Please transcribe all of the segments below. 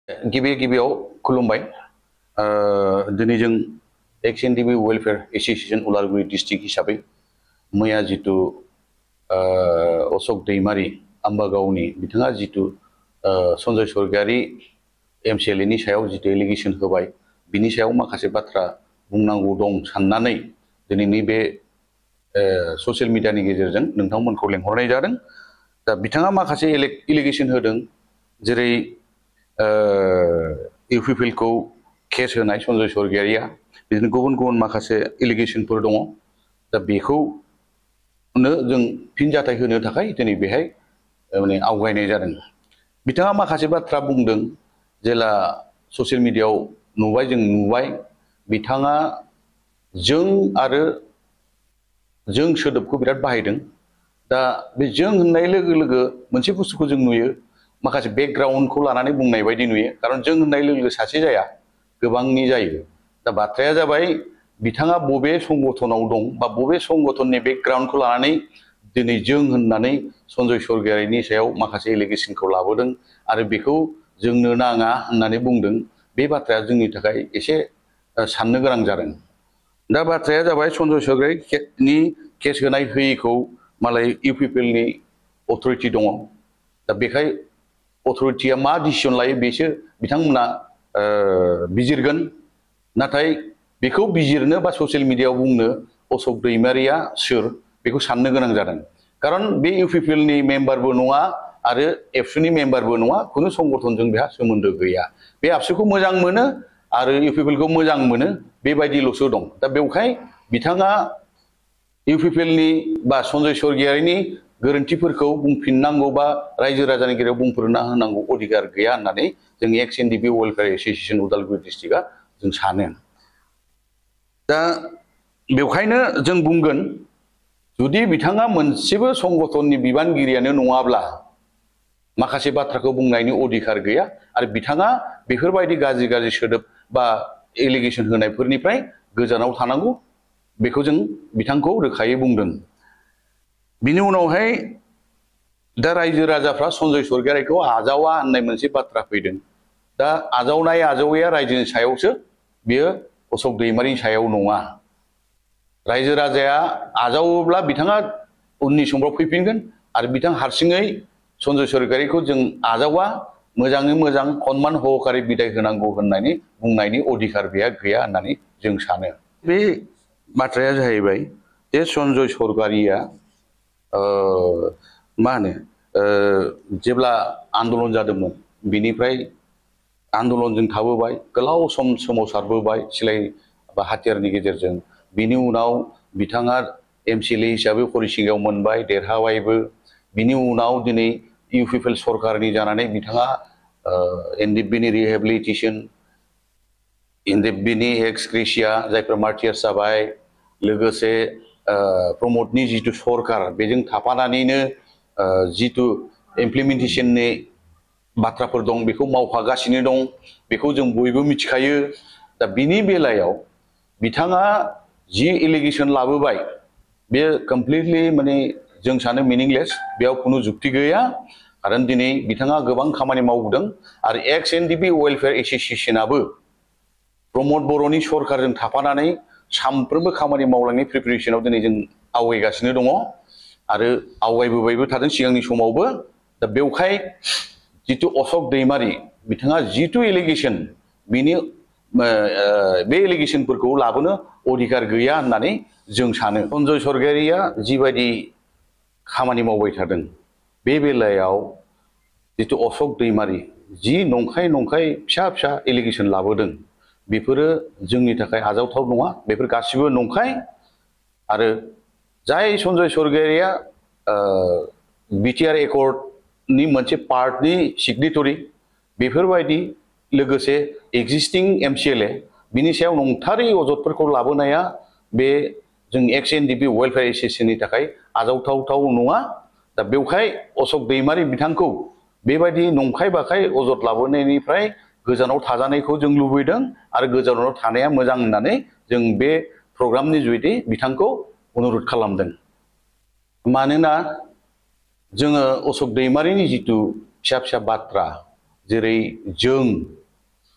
गिबि गिबियाव खुलुमबाय दिनै जों एक्स-एन-डि-बि वेलफेयार एसोसिएशन उदालगुरि डिस्ट्रिक्ट हिसाबै मैया जितु अशोक दैमारी आम्बागावनि बिथाङा जितु सन्जय स्वर्गियारी एमसिएलए नि सायाव जितु एलिगेशन होबाय बिनि सायाव माखासे बाथ्रा बुंनांगौ दं साननानै दिनैनि बे ससियेल मिडियानि गेजेरजों नोंथांमोनखौ लेंहरनाय जादों। दा बिथाङा माखासे एलिगेशन होदों जेरै इउपिपिएल को केस होनाय सन्जय स्वर्गियारिया बिदिनो गुबुन गुबुन माखासे एलिगेशनफोर दङ। दा बेखौनो जों फिनजाथाय होनो थाखाय दिनै बेहाय माने आवगायनाय जादों। बिथाङा माखासे बाथ्रा बुंदों जेला ससियेल मिडियायाव नुबाय बिथाङा जों आरो जों सोदोबखौ बिराद बाहायदों। दा बे जों होननाय लोगो लोगो मोनसे बुस्थुखौ जों नुयो माखासे बेकग्राउन्डखौ लानानै बुंनाय बायदि नुयो, खारन जों होननाय लोगो लोगो सासे जाया गोबांनि जायो। दा बाथ्राया जाबाय बिथाङा बबे संगठनाव दं बा बबे संगठननि बेकग्राउन्डखौ लानानै दिनै जों होननानै सन्जय स्वर्गियारिनि सायाव माखासे एलिगेशनखौ लाबोदों आरो बेखौ जोंनो नाङा होननानै बुंदों। बे बाथ्राया जोंनि थाखाय एसे साननो गोनां जादों। दा बाथ्राया जाबाय सन्जय स्वर्गियारिनि केस होनाय होयिखौ मालाय इउपिपिएल नि अथरिटि दङ। दा बेखाय अथरिटिया मा डिसिसन लायो बेसो बिथांमोना बिजिरगोन। नाथाय बेखौ बिजिरनो बा ससियेल मिडियायाव बुंनो अशोक दैमारिया सोर बेखौ साननो गोनां जादों। खारन बे इउपिपिएल नि मेम्बारबो नङा आरो एबसुनि मेम्बारबो नङा, खुनु संगठनजों बेहा सोमोन्दो गैया। बे आबसुखौ मोजां मोनो आरो इउपिपिएल खौ मोजां मोनो बेबायदिल'सो दं। दा बेवहाय बिथाङा इउपिपिएल नि बा सन्जय स्वर्गियारिनि गोरोन्थिफोरखौ बुंफिननांगौ बा रायजो राजानि गेजेराव बुंफोरना होनांगौ अधिकार गैया होननानै जों एक्स-एन-डि-बि वेलफेयार एसोसिएशन उदालगुरि डिस्ट्रिक्टआ जों सानो। दा बेवहायनो जों बुंगोन जुदि बिथाङा मोनसेबो संगठननि बिबानगिरियानो नङाब्ला माखासे बाथ्राखौ बुंनायनि अधिकार गैया आरो बिथाङा बेफोरबायदि गाज्रि गाज्रि सोदोब बा एलिगेशन होनायफोरनिफ्राय गोजानाव थानांगौ, बेखौ जों बिथांखौ रोखायै बुंदों। बिनि उनावहाय दा रायजो राजाफ्रा सन्जय स्वर्गियारिखौ आजावा होननाय मोनसे बाथ्रा फैदों। दा आजावनाय आजावैया रायजोनि सायावसो, बियो अशोक दैमारिनि सायाव नङा। रायजो राजाया आजावोब्ला बिथाङा उननि समफ्राव फैफिनगोन आरो बिथां हारसिङै सन्जय स्वर्गियारिखौ जों आजावा, मोजाङै मोजां सनमान सहकारे बिदाय होनांगौ होननानै बुंनायनि अधिकार बेहा गैया होननानै जों सानो। बे बाथ्राया जाहैबाय जे सन्जय स्वर्गियारिया मा होनो जेब्ला आन्दलन जादोंमोन बिनिफ्राय आन्दलनजों थाबोबाय, गोलाव सम सोमावसारबोबाय सिलाइ बा हाथियारनि गेजेरजों। बिनि उनाव बिथाङा एमसिएलए हिसाबै हरिसिंगायाव मोनबाय, देरहाबायबो। बिनि उनाव दिनै इउपिपिएल सरकारनि जानानै बिथाङा एनडिएफबि नि रिहेबिलिटेसन, एनडिएफबि नि एक्स ग्रेसिया जायफोर मार्टियार्स जाबाय, लोगोसे प्रमदनि जितु सरकार बेजों थाफानानैनो जितु इमप्लिमेन्टेसननि बाथ्राफोर दं बेखौ मावफागासिनो दं, बेखौ जों बयबो मिथिखायो। दा बिनि बेलायाव बिथाङा जि एलिगेशन लाबोबाय बे कमप्लिटलि माने जों सानो मिनिंलेस, बेयाव खुनु जुक्ति गैया। खारन दिनै बिथाङा गोबां खामानि मावदों आरो एक्स-एन-डि-बि वेलफेयार एसोसिएशनाबो प्रमद बर'नि सरकारजों थाफानानै सानफ्रोमबो खामानि मावलांनाय प्रिपेरेसनाव दिनै जों आवगायगासिनो दङ आरो आवगायबोबायबो थादों सिगांनि समावबो। दा बेवहाय जितु अशोक दैमारी बिथाङा जितु एलिगेशन बिनि बे एलिगेशनफोरखौ लाबोनो अधिकार गैया होननानै जों सानो। सन्जय स्वर्गियारिया जिबायदि खामानि मावबाय थादों बे बेलायाव जितु अशोक दैमारी जि नंखाय फिसा फिसा एलिगेशन लाबोदों बेफोरो जोंनि थाखाय आजावथाव नङा। बेफोर गासिबो नंखाय आरो जाय सन्जय स्वर्गियारिया बिटिआर एकर्डनि मोनसे पार्टनि सिगनेटरि, बेफोरबायदि लोगोसे एक्जिस्टिं एमसिएलए बिनि सायाव नंथारै अजदफोरखौ लाबोनाया बे जों एक्स-एन-डि-बि वेलफेयार एसोसिएशननि थाखाय आजावथाव नङा। दा बेवहाय अशोक दैमारी बिथांखौ बेबायदि नंखाय बाखाय अजद लाबोनायनिफ्राय गोजानाव थाजानायखौ जों लुबैदों आरो गोजानाव थानाया मोजां होननानै जों बे प्रग्रामनि जुयै बिथांखौ अनुरद खालामदों। मानोना जोङो अशोक दैमारीनि जितु फिसा फिसा बाथ्रा जेरै जों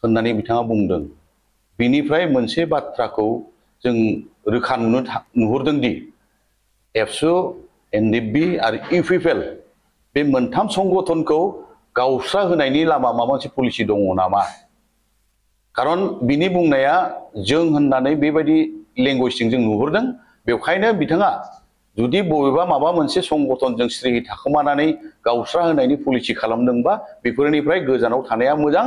होननानै बिथाङा बुंदों। बिनिफ्राय मोनसे बाथ्राखौ जों रोखा नुहुरदों दि एबसु, एनडिएफबि आरो इउपिपिएल बे मोनथाम संगठनखौ गावस्रा होनायनि लामा माबा मोनसे पलिसि दङ नामा? खारन बिनि बुंनाया जों होननानै बेबायदि लेंगुवेजजों जों नुहुरदों। बेवखायनो बिथाङा जुदि बबेबा माबा मोनसे संगठनजों स्रिहि थाखोमानानै गावस्रा होनायनि पलिसि खालामदोंबा बेफोरनिफ्राय गोजानाव थानाया मोजां।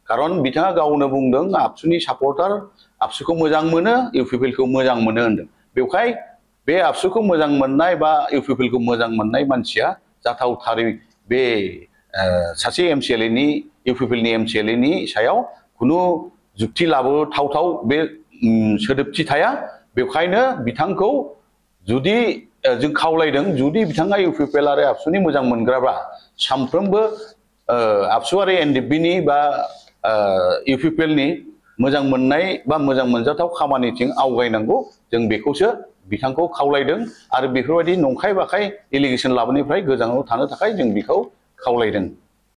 खारन बिथाङा गावनो बुंदों आबसुनि सापर्टार, आबसुखौ मोजां मोनो, इउपिपिएलखौ मोजां मोनो होनदों। बेवहाय बे आबसुखौ मोजां मोननाय बा इउपिपिएलखौ मोजां मोननाय मानसिया जाथावथारै बे सासे एमसिएलएनि इउपिपिएलनि एमसिएलएनि सायाव खुनु जुक्ति लाबोथावथाव बे सोदोबथि थाया। बेवखायनो बिथांखौ जुदि जों खावलायदों, जुदि बिथाङा इउपिपिएल आरो आबसुनि मोजां मोनग्राब्ला सानफ्रोमबो आबसु आरो एनडिएफबिनि बा इउपिपिएलनि मोजां मोननाय बा मोजां मोनजाथाव खामानिथिं आवगायनांगौ, जों बेखौसो बिथांखौ खावलायदों। आरो बेफोरबायदि नंखाय बाखाय एलिगेसन लाबोनायनिफ्राय गोजानाव थानो थाखाय जों बेखौ खावलायदों।